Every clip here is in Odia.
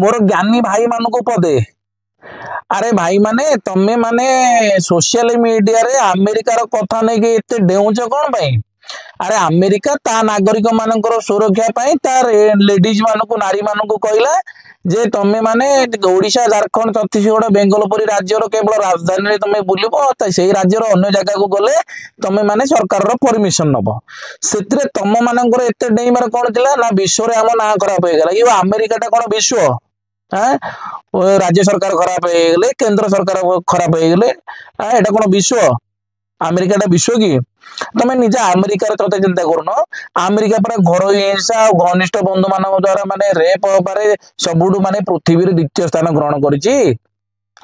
ମୋର ଜ୍ଞାନୀ ଭାଇମାନଙ୍କୁ ପଦେ। ଆରେ ଭାଇମାନେ, ତମେ ମାନେ ସୋସିଆଲ ମିଡିଆରେ ଆମେରିକାର କଥା ନେଇକି ଏତେ ଡେଉଁଛ କଣ ପାଇଁ? ଆରେ ଆମେରିକା ତା ନାଗରିକ ମାନଙ୍କର ସୁରକ୍ଷା ପାଇଁ ତା ଲେଡିଜ ମାନଙ୍କୁ, ନାରୀ ମାନଙ୍କୁ କହିଲା ଯେ ତମେ ମାନେ ଓଡିଶା, ଝାରଖଣ୍ଡ, ଛତିଶଗଡ଼, ବେଙ୍ଗଲ ପରି ରାଜ୍ୟର କେବଳ ରାଜଧାନୀରେ ତମେ ବୁଲିବ, ସେଇ ରାଜ୍ୟର ଅନ୍ୟ ଜାଗାକୁ ଗଲେ ତମେ ମାନେ ସରକାରର ପରମିଶନ ନବ। ସେଥିରେ ତମ ମାନଙ୍କର ଏତେ ଡେଇଁବାର କଣ ଥିଲା? ନା ବିଶ୍ୱରେ ଆମ ନାଁ ଖରାପ ହେଇଗଲା। ଇଏ ଆମେରିକା ଟା କଣ ବିଶ୍ୱ? ରାଜ୍ୟ ସରକାର ଖରାପ ହେଇଗଲେ, କେନ୍ଦ୍ର ସରକାର ଖରାପ ହେଇଗଲେ, ଏଇଟା କଣ ବିଶ୍ୱ? ଆମେରିକାଟା ବିଶ୍ୱ କି? ତମେ ନିଜେ ଆମେରିକାର କଥା ଚିନ୍ତା କରୁନ। ଆମେରିକା ପୁରା ଘରୋଇ ହିଂସା ଆଉ ଘନିଷ୍ଠ ବନ୍ଧୁ ମାନଙ୍କ ଦ୍ଵାରା ମାନେ ରେପ ହବାରେ ସବୁଠୁ ମାନେ ପୃଥିବୀରେ ଦ୍ୱିତୀୟ ସ୍ଥାନ ଗ୍ରହଣ କରିଛି।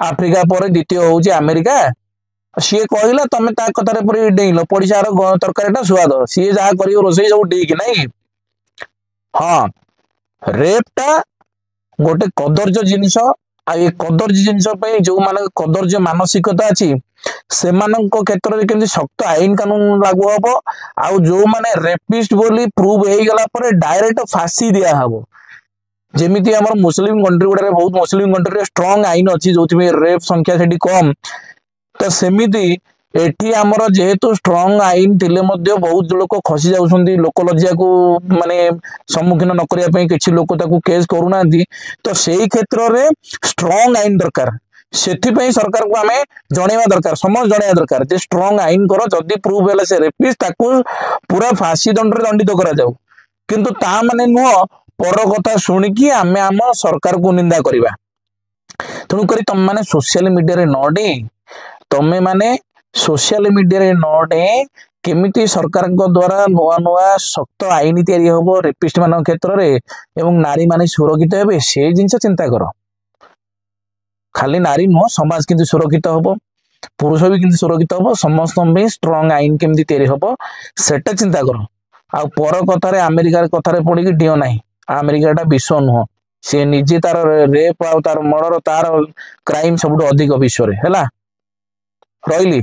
ଆଫ୍ରିକା ପରେ ଦ୍ୱିତୀୟ ହଉଛି ଆମେରିକା। ସିଏ କହିଲା, ତମେ ତା କଥାରେ ପୁରୀ ଡେଇଁଲ। ପଡିଶାର ତରକାରୀଟା ସୁଆଦ, ସିଏ ଯାହା କରିବ ରୋଷେଇ ସବୁ ଡେଇକି ନାଇଁ କି? ହଁ, ରେପ୍ ଟା ଗୋଟେ କଦର୍ଯ୍ୟ ଜିନିଷ। ଆଉ ଏ କଦର୍ଯ୍ୟ ଜିନିଷ ପାଇଁ ଯୋଉମାନଙ୍କ କଦର୍ଯ୍ୟ ମାନସିକତା ଅଛି, ସେମାନଙ୍କ କ୍ଷେତ୍ରରେ କେମିତି ଶକ୍ତ ଆଇନ କାନୁନ ଲାଗୁ ହବ, ଆଉ ଯୋଉମାନେ ରେପିଷ୍ଟ ବୋଲି ପ୍ରୁଭ ହେଇଗଲା ପରେ ଡାଇରେକ୍ଟ ଫାଶୀ ଦିଆହବ। ଯେମିତି ଆମର ମୁସଲିମ କଣ୍ଟ୍ରି ଗୁଡାରେ, ବହୁତ ମୁସଲିମ କଣ୍ଟ୍ରିରେ ଷ୍ଟ୍ରଙ୍ଗ ଆଇନ ଅଛି, ଯୋଉଥିପାଇଁ ରେପ୍ ସଂଖ୍ୟା ସେଠି କମ। ତ ସେମିତି ଏଠି ଆମର ଯେହେତୁ ଷ୍ଟ୍ରଙ୍ଗ ଆଇନ ଥିଲେ ମଧ୍ୟ ବହୁତ ଲୋକ ଖସି ଯାଉଛନ୍ତି। ଲୋକ ଲଜ୍ଜାକୁ ମାନେ ସମ୍ମୁଖୀନ ନ କରିବା ପାଇଁ କିଛି ଲୋକ ତାକୁ କେସ୍ କରୁନାହାନ୍ତି। ତ ସେଇ କ୍ଷେତ୍ରରେ ଷ୍ଟ୍ରଙ୍ଗ ଆଇନ ଦରକାର। ସେଥିପାଇଁ ସରକାରକୁ ଆମେ ଜଣେଇବା ଦରକାର, ସମସ୍ତେ ଜଣେଇବା ଦରକାର ଯେ ଷ୍ଟ୍ରଙ୍ଗ ଆଇନ କର, ଯଦି ପ୍ରୁଭ ହେଲା ସେ ରେପିଷ୍ଟ, ତାକୁ ପୁରା ଫାଶୀ ଦଣ୍ଡରେ ଦଣ୍ଡିତ କରାଯାଉ। କିନ୍ତୁ ତା ମାନେ ନୁହଁ ପର କଥା ଶୁଣିକି ଆମେ ଆମ ସରକାରକୁ ନିନ୍ଦା କରିବା। ତେଣୁକରି ତମେ ମାନେ ସୋସିଆଲ ମିଡିଆରେ ନ ଡେଇଁ, ତମେ ମାନେ ସୋସିଆଲ ମିଡିଆରେ ନ ଡେଇଁ କେମିତି ସରକାରଙ୍କ ଦ୍ଵାରା ନୂଆ ନୂଆ ଶକ୍ତ ଆଇନ ତିଆରି ହବ ରେପିଷ୍ଟ ମାନଙ୍କ କ୍ଷେତ୍ରରେ ଏବଂ ନାରୀ ମାନେ ସୁରକ୍ଷିତ ହେବେ, ସେ ଜିନିଷ ଚିନ୍ତା କର। ଖାଲି ନାରୀ ନୁହଁ, ସମାଜ କେମିତି ସୁରକ୍ଷିତ ହବ, ପୁରୁଷ ବି କେମିତି ସୁରକ୍ଷିତ ହବ, ସମସ୍ତଙ୍କ ପାଇଁ ଷ୍ଟ୍ରଙ୍ଗ ଆଇନ କେମିତି ତିଆରି ହବ, ସେଟା ଚିନ୍ତା କର। ଆଉ ପର କଥାରେ, ଆମେରିକାର କଥାରେ ପଡିକି ଡିଅ ନାହିଁ। ଆମେରିକାଟା ବିଶ୍ୱ ନୁହଁ। ସେ ନିଜେ ତାର ରେପ୍ ଆଉ ତାର ମର୍ଡର, ତାର କ୍ରାଇମ ସବୁଠୁ ଅଧିକ ବିଶ୍ୱରେ ହେଲା। ରହିଲି।